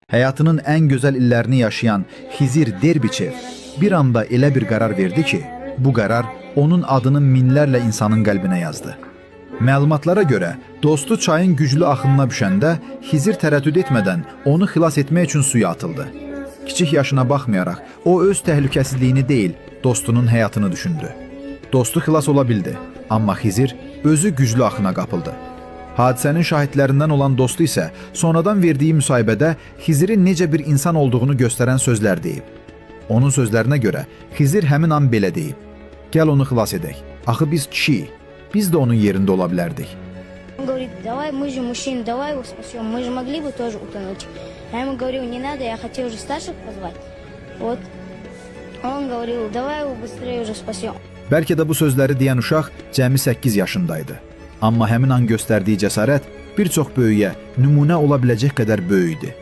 Həyatının ən gözəl illərini yaşayan Xizir Derbiçev bir anda elə bir qərar verdi ki, bu qərar onun adını minlərlə insanın qəlbinə yazdı. Məlumatlara görə, dostu çayın güclü axınına düşəndə Xizir tərəddüd etmədən onu xilas etmək üçün suya atıldı. Kiçik yaşına baxmayaraq, o öz təhlükəsizliyini deyil, dostunun həyatını düşündü. Dostu xilas ola bildi, amma Xizir özü güclü axına qapıldı. Hadisənin şahidlərindən olan dostu isə sonradan verdiyi müsahibədə Xizirin necə bir insan olduğunu göstərən sözlər deyib. Onun sözlərinə görə Xizir həmin an belə deyib: "Gəl onu xilas edək. Axı biz kişiyik. Biz də onun yerində ola bilərdik." Он говорит, давай, мы же мужчины, давай его спасем, мы же могли бы тоже утонуть. Я ему говорю, не надо, я хотел уже старших позвать. Вот. Он говорил, давай его быстрее уже спасем. Bəlkə də bu sözləri deyən uşaq cəmi 8 yaşındaydı. Amma həmin an göstərdiyi cəsarət bir çox böyüyə nümunə ola biləcək qədər böyük idi.